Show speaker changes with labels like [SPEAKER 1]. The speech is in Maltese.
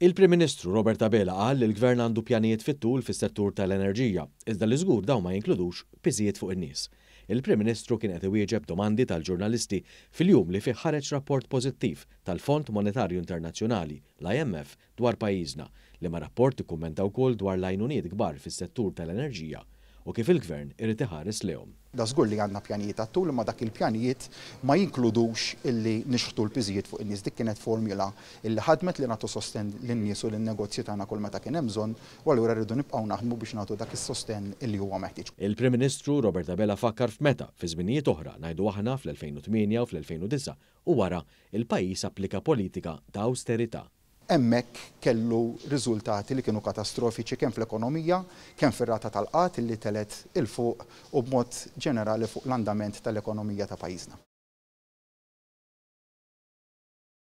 [SPEAKER 1] Il-Prim Ministru Robert Abela qal li l-Gvern għandu pjanijiet fit-tul fis-settur tal-enerġija, iżda li żgur dawn ma jinkludux piżijiet fuq in-nies. Il-Prim Ministru kien qed iwieġeb domandi tal-ġurnalisti fil-jum li fih ħareġ rapport pożittiv tal-Fond Monetarju Internazzjonali, l-IMF, dwar pajjiżna, liema rapport ikkummenta wkoll dwar l-għajnuniet kbar fis-settur tal-enerġija u kif il-Gvern irid iħares lejhom.
[SPEAKER 2] Dażgur li għandna pjanijiet għat-tul imma dak il-pjanijiet ma jinkludux illi nixħtu l-piżijiet fuq in-nies. Dik kienet formula illi ħadmet li nagħtu sostenn lin-nies u lin-negozji tagħna kull meta kien hemm bżonn u allura rridu nibqgħu naħdmu biex nagħtu dak is-sostenn illi huwa meħtieġ.
[SPEAKER 1] Il-Prim Ministru Robert Abela fakkar f'meta, fi żminijiet oħra, ngħidu aħna fl-2008 u fl-2009 u wara, il-pajjiż applika politika ta' awsterità.
[SPEAKER 2] Hemmhekk kellu riżultati li kienu katastrofiċi kemm fl-ekonomija, kemm fir-rata tal-qgħad illi telgħet 'il fuq u b'mod ġenerali fuq l-andament tal-ekonomija ta' pajjiżna.